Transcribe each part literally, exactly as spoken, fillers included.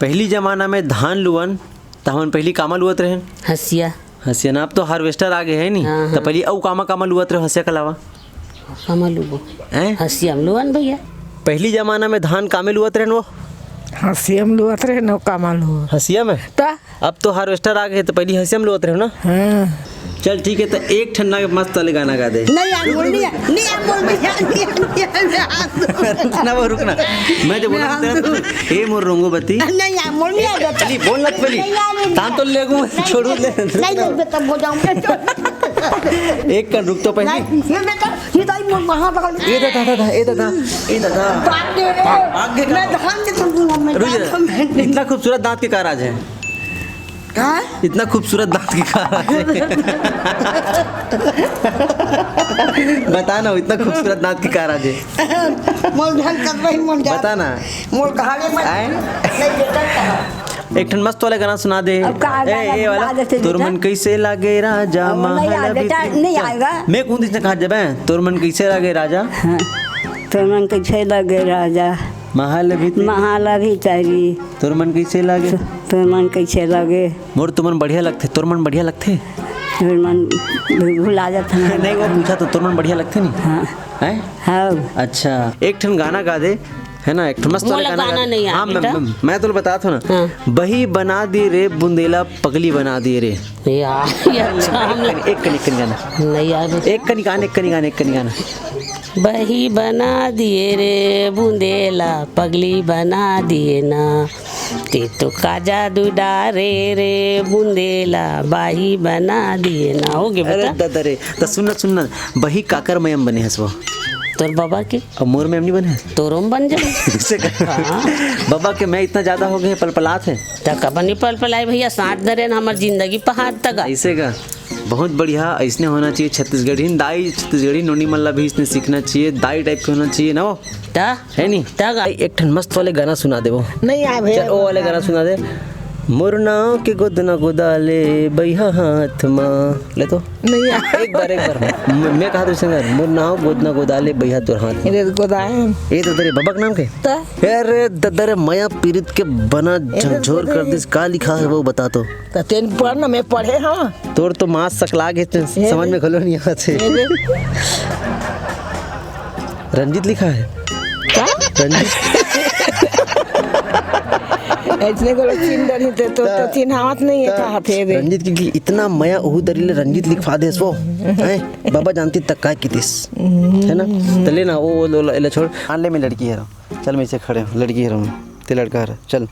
पहिली जमाना में धान लुवन, त हमन पहिली कामा लुवत रहेन? हंसिया। हंसिया ना, अब तो हार्वेस्टर आ गे हे नी, हाँ, त हाँ। पहिली अउ कामा, कामा लुवत रहे हंसिया के अलावा? कामा लुबो। हैं? हंसिया में लुवन भैया। पहिली जमाना में धान कामे लुवत रहेन वो? हंसिया में लुवत रहेन, कामा लुवन। हंसिया में? त? अब तो हार्वेस्टर आ गे हे, त पहिली हंसिया में लुवत रहेन ना? हाँ। चल ठीक हे, त एक ठन ना मस्त वाले गाना गा दे। नहीं यार, बोल, नहीं यार, नहीं यार, बोल, नहीं यार, नहीं यार, नहीं यार, नहीं यार। रुकना वो, रुकना। मैं जो बोला नहीं यार, तेरा, ए मोर रोंगो बती। नहीं यार, बोल, नहीं यार, बेटा। चली, बोल ना पहली। नहीं यार, नहीं तान तो यार। ले गो, नहीं, छोड़ू नहीं, ले। नहीं, नहीं, बेटा, बोल जाऊँ, मैं तो एक कन रुक तो पहली। नहीं, ये बेटा, ये तो ही मोर वहाँ बगल। ए दादा, दादा, ए दादा, ए दादा। बाप रे। आगे का मैं धान के तुम, मैं रुक जा। धान के इतना खूबसूरत दांत के का राज है? हाँ? इतना खूबसूरत दांत के का राज है? बता ना, इतना खूबसूरत दांत के का राज है? मोर ध्यान कर रही, मोर ध्यान। बता ना। मोर कहानी मत। आए? नहीं, बेटा, कहा। एक ठन मस्त वाला गाना सुना दे। अब का ए, गाना ए वाला। सुना देते तोर बेटा? मन कैसे लागे राजा, अब नहीं महल यार, अभी बेटा, तू नहीं आएगा। मैं कौन दिन से कहा जब है? तोर मन कैसे लागे राजा? हाँ। तोर मन कैसे लागे राजा? महल अभी तू महल अभी तारी। तोर मन कैसे लागे? तोर मन कैसे लागे? मोर तुमन बढ़िया लगथे, तोर मन बढ़िया लगथे? तोर मन भू-, भुला जात हन। नहीं, वो पूछा तो तोर मन बढ़िया लगथे नहीं? हाँ। हैं? हाँ। अच्छा, एक ठन गाना गा दे, है ना, एक ठन मस्त वाला मोला गाना गा गाना दे। नहीं हाँ, आवे मैं, बेटा। मैं, मैं तोला बतात हों ना। हाँ। बही बना दिए रे बुंदेला, पगली बना दिए रे। यार, ये अच्छा हम एक कन, एक कन, एक कन गाना। नहीं यार। एक कन गाना, एक कन गाना, एक कन गाना। बही बना दिए रे बुंदेला, पगली बना दिए ना। ते तो का जादू डारे रे बुंदेला, बाही बना दिए ना। हो गे अरे बेटा। दादा रे, त सुन ना, सुन ना, बही काकर मया म बने हस वो? तोर बाबा के। अब मोर मया म नहीं बने हस? तोरो म बन जाए। ऐसे का? हाँ। बाबा के मया इतना ज्यादा हो गे हे, पलपलात हे। त कब नहीं पलपलाए भैया, साथ दरे न हमर जिंदगी पहाड़ तक। ऐसे का? बहुत बढ़िया, ऐसने होना चाहिए छत्तीसगढ़ी। दाई छत्तीसगढ़ी नोनी मन ला भी इसने सीखना चाहिए, दाई टाइप के होना चाहिए ना वो। त? है नी? त गा। एक ठन मस्त वाले गाना सुना दे वो। नहीं आए भैया। चल, वो वाले गाना सुना दे। मोर नाव के गोदना गोदाले बइहा हाथ मा। ले तो। नहीं आए। एक बार, एक बार। म-, मैं कहा तो सुन, मोर नाव गोदना गोदाले बइहा तोर हाथ मा। ये गोदाए। ये तो तेरे बबा के नाम के? त? अरे ददरे मया पीरित के बना ये तो झकझोर कर ददरे। दिस। का लिखा है वो बता तो। त तेन पढ़ ना, मैं पढ़े हाँ। तोर तो मास सकला गे, ते ए समझ दे। में घलो नहीं आवत हे। ए दे। रंजीत लिखा है। का? रंजीत। ऐसने को लोग चिन्ह डरही ते तो, तो त-, चिन्हावत नहीं है, त-, कहा थे बे। रंजीत, क्योंकि इतना मया उहू दरी ले रंजीत लिखवा देस वो। हैं? बाबा जानती तक काय कितिस। है ना? त ले ना, वो, वो, वो, ले छोड़। मान ले, मैं लड़की है। चल, मैं इसे खड़े हूँ, लड़की हरहूँ, ते लड़का हर, चल।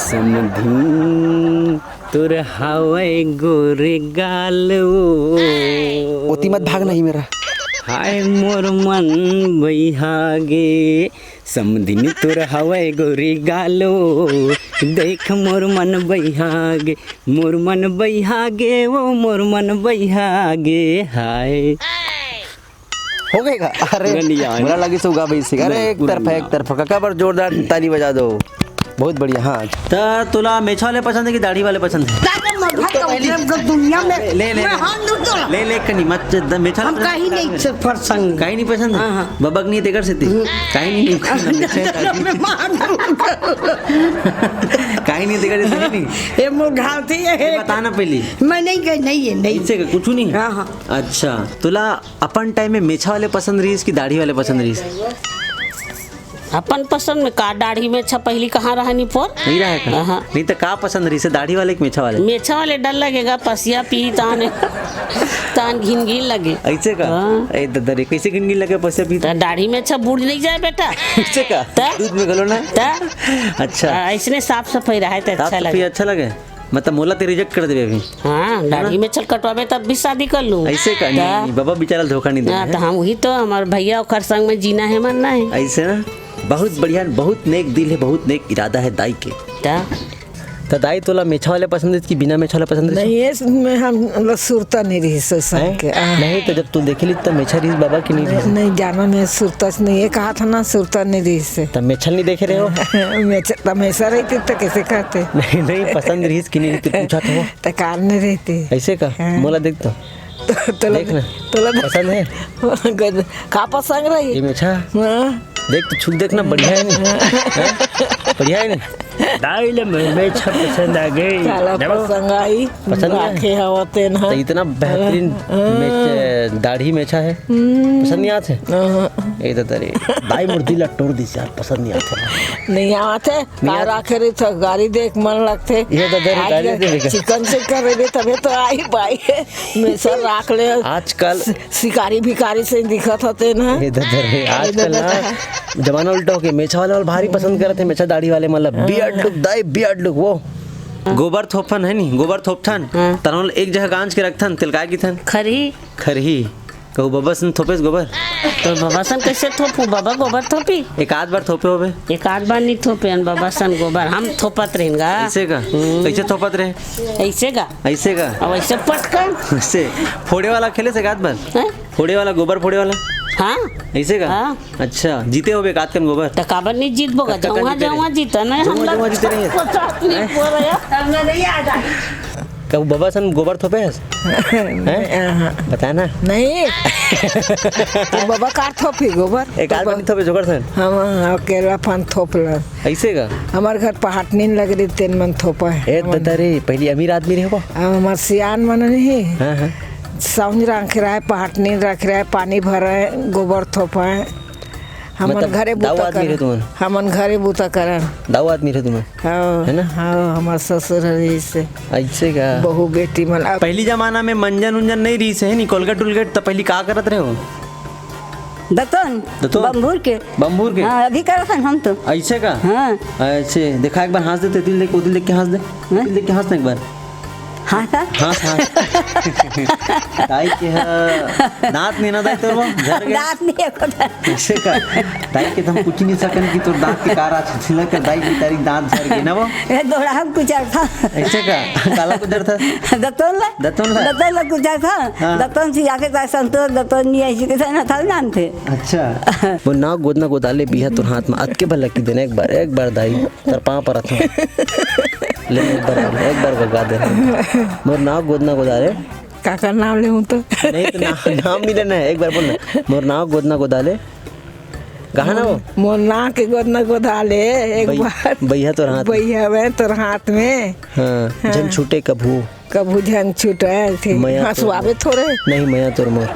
समधिन तोर हावय गोरे गाल ओ। ओती मत भाग नहीं मेरा। हाय मोर मन बइहा गे, समधिन तोर हावय गोरे गाल ओ। देख मोर मन बइहा गे, मोर मन बइहा गे ओ, मोर मन बइहा गे, हाय। हो गए का? अरे, पूरा नहीं आया। मोला लगिस होगा भाई, सिंगर। नहीं, एक पूरा तरफा, नहीं एक आया। तरफा। काका बर जोरदार ताली बजा दो। बहुत बढ़िया, हाँ। त तोला मेछा वाले पसंद है कि दाढ़ी वाले पसंद है? दादा, मैं भाई तो पहली दुनिया में ले, ले, मैं ले। हाथ जोड़ दो। ले, ले, कनी मत, द-, मेछा हम वाले कहीं नहीं पसंद है? से पसंद। कहीं नहीं पसंद है? हाँ, हाँ। बबक नहीं तेकर से ती? हम्म। कहीं नहीं, नहीं, नहीं, नहीं, नहीं। मैं मार दूंगा। कहीं नहीं तेकर से ती, नहीं? ये मुंह घालती है। ये बता ना पहली। मैं नहीं गई, नहीं है, नहीं। इससे का कुछ नहीं? हाँ, हाँ। अच्छा, तोला अपन टाइम में मेछा वाले पसंद रहिस कि दाढ़ी वाले पसंद रहिस? अपन पसंद में का, दाढ़ी मेछा पहिली कहाँ रहा नी पोर? नहीं रहा का? हाँ। नहीं तो का पसंद रहिस, दाढ़ी वाले कि मेछा वाले? मेछा वाले डर लगेगा, पसिया पी तान, तान घिन घिन लगे। ऐसे का? हाँ। ए ददरे, कैसे घिन घिन लगे पसिया पी? तो दाढ़ी मेछा बूड़ नहीं जाए बेटा। ऐसे का? तो? दूध में घलो ना? तो? अच्छा। आ, इसने साफ सफाई रहे तो साफ अच्छा सफाई लगे। अच्छा लगे? मतलब मोला ते रिजेक्ट कर देबे अभी। हाँ, दाढ़ी मेछा ल कटवाबे तब भी शादी कर लूँ। ऐसे का? नहीं, नहीं, बाबा बेचारा धोखा नहीं देना हाँ, है। तो हम वही तो, हमार भैया ओकर संग में जीना है, मरना है। ऐसे ना? बहुत बढ़िया, बहुत नेक दिल है, बहुत नेक इरादा है दाई के। त? त दाई तोला मेछा वाले पसंद है कि बिना मेछा वाले पसंद है? नहीं, ये में हम लोग सुरता नहीं रही से संग हैं? के। हाँ। नहीं, तो जब तू देखे ली त मेछा रही बाबा की नहीं रही? नहीं, नहीं, जाना मैं सुरता से नहीं, ये कहा था ना, सुरता नहीं रही से। त मेछा नहीं देखे रहे हो? मेछा, त मेछा रहती तो कैसे कहते? नहीं, नहीं, पसंद रहिस कि नहीं, तू पूछा था वो। त कार नहीं रहती। ऐसे का? हाँ। मोला देख तो। तो, तोला देख ना। तोला पसंद है? का पसंद रही? ये मेछा। हाँ। देख तो, छू के देख ना, बढ़िया है नहीं? हाँ। बढ़िया है नहीं? दाई ले मे-, मेछा पसंद आ गई। काला पसंद आई? पसंद नहीं आए? राखे हवा तेन ह। तो इतना बेहतरीन हाँ। मेछ-, दाढ़ी मेछा है। हम्म। पसंद नहीं आते? हाँ। ए तो तेरे दाई मोर दिल ला टोर दिस यार, पसंद नहीं आते। नहीं आते? नहीं का आते। राखे रही तो गाड़ी देख मन लगते। ये तो तेरे आज गाड़ी ले देख। चिकन से कर रहे तबे तो आई पाई है। मेछा राख ले। आजकल शिकारी भिखारी से दिखत होते ना। ए दादा रे, आजकल ना जमाना उल्टा हो गया। मेछा वाले वाला भारी पसंद करत हे, मेछा दाढ़ी वाले मन ला बियर्ड लुक, दाई बियर्ड लुक वो। गोबर थोपथन है नी, गोबर थोपथन, हाँ। तनोल एक जगह गांज के रखथन, तेला काय किथन? खरही। खरही। कहू बबा सन थोपेस गोबर? तो बबा सन कैसे थोपू? बबा गोबर थोपी? एक आध बार थोपे होबे? एक आध बार नहीं थोपे हन बबा सन गोबर, हम थोपत रहेन गा। ऐसे का? हम्म। कैसे थोपत रहे? ऐसे का? ऐसे का? अब ऐसे पटकन। ऐसे। फोड़े वाला खेले से एक आध बार? हैं? फोड़े वाला, गोबर फोड़े वाला? हाँ। ऐसे का? हाँ। अच्छा, जीते होबे एक आध कन गोबर? त काबर नहीं जीतबो गा? कतका जउहा, जीते रहे? जउहा जीता ना, जउहा, हम लोग जउहा जीते रहे। पचास नहीं हैं? बोल रहे हैं। कब बबा सन गोबर थोपे हस? हैं? हाँ। बता ना। नहीं। तो बबा कार थोपी गोबर? एक आध बार नहीं थोपे जोकर सन? हम अकेला अपन थोपलन। ऐसे का? हमार घर पहाटनीन लग रही, तेन मन थोपा है। ए हमन ददा रे, पहली अमीर आदमी रहे हो? अब हमार सियान मन नहीं। हाँ, हाँ। साउंज रख रहा है, पहाटनीन रख रहा है, पानी भरा है, गोबर थोपा है। हमन मतलब, घरे दाऊ बूता आदमी करन। रहे तुमन? हमन घरे बूता करन। दाऊ आदमी रहे तुमन? हाँ, है ना? हाँ, हमार ससुर रहिस हे। ऐसे का? बहू बेटी मन अब पहली जमाना में मंजन उंजन नहीं रहिस हे, नी कोलगेट उलगेट, त पहली का करत रहे हो? दतन, दतन? बम्बूर के। बम्बूर के? हाँ, अभी करत हन हम तो। ऐसे का? हाँ। ऐसे, देखा एक बार हंस दे, तेतिल देख, उतिल देख के हंस दे। हाँ? उतिल देख के हंस ना एक बार। हाँ, हाँ। हाँ, हाँ। दाई के ह, दांत नहीं ना दाई तोर वो, झर गए। दांत नहीं है कोई। ऐसे का? दाई के त हम पूछ नहीं सकन कि तोर दांत के का राज छिलक कर दाई की तारी दांत झर गए ना वो। ये दोहरा हम कुछ था। ऐसे का? काला कुछ था? दतन ला। दतन ला? दतन ला कुछ था। हाँ। दतन से जाके तार संतोष, दतन नहीं ऐसे के ना था नाम थे। अच्छा। वो नाव गोदना गोदाले बिहा तोर हाथ में अतके भर लकी देना एक बार, एक बार दाई। तोर पाँव परत हंव। ले, एक बार, एक बार बगा दे। मोर नाव गोदना गोदाले। काकर नाव लेहूं तो? नहीं तो ना, नाम नहीं लेना है, एक बार बोल ना। मोर नाव गोदना गोदाले। कहा ना वो? मोर नाव के गोदना गोदाले, एक बई-, बार। बइहा तोर हाथ में। बइहा में तोर हाथ में। हाँ, हाँ। झन छूटे कभू। कभू झन छुटाए थे। मया तोर हंसवावे मोर। थोरे। नहीं, मया तोर मोर।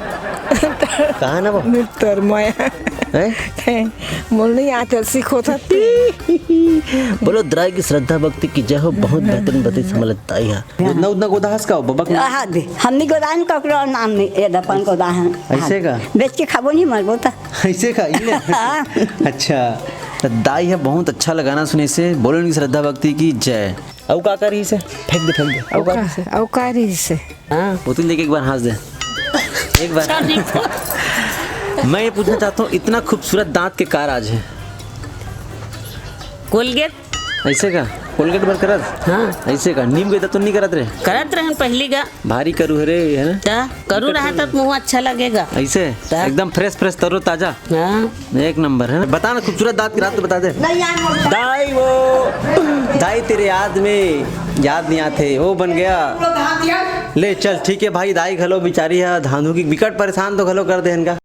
कहा ना वो? नहीं, तोर मया। हैं? मोर नहीं आते, सीखो था। बोलो, दाई की श्रद्धा भक्ति की जय हो, बहुत बेहतरीन बताइस हमला दाई हा। उतना, उतना गोदा हंस का हो, बबक में। आहा, दे। हमनी गोदान ककरो नाम नहीं, ये दपन गोदा है। ऐसे का? बेच के खाबो नहीं, मरबो ता। ऐसे का? ये ले। हाँ। अच्छा, तो दाई हा बहुत अच्छा ला गाना सुने से, बोलो इनकी श्रद्धा भक्ति की जय। अउ का करिस हे? फेंक दे, फेंक दे। अउ अउ का का, करिस हे? अउ का करिस हे? हाँ। वो तुम देख, एक बार हंस दे। एक बार। अच्छा, नहीं तो। मैं ये पूछना चाहता हूँ, इतना खूबसूरत दांत के का राज है? कोलगेट। ऐसे का? कोलगेट बर करत? हाँ। ऐसे का? नीम के दतुन नहीं करत रहे? करत रहन पहली का। भारी करू हरे, है ना? ता करू रहा तो मुंह अच्छा लगेगा। ऐसे? ता? एकदम fresh, fresh, तरोताजा। हाँ। एक नंबर है ना? बता ना, खूबसूरत दांत की राज तो बता दे। नहीं यार, मोर दाई वो, दाई तेरे याद में याद नहीं आते, वो बन गया। पूरा दांत यार। ले चल, ठीक है भाई, दाई घलो बिचारी है, धांधू की बिकट परेशान तो घलो कर दे इनका।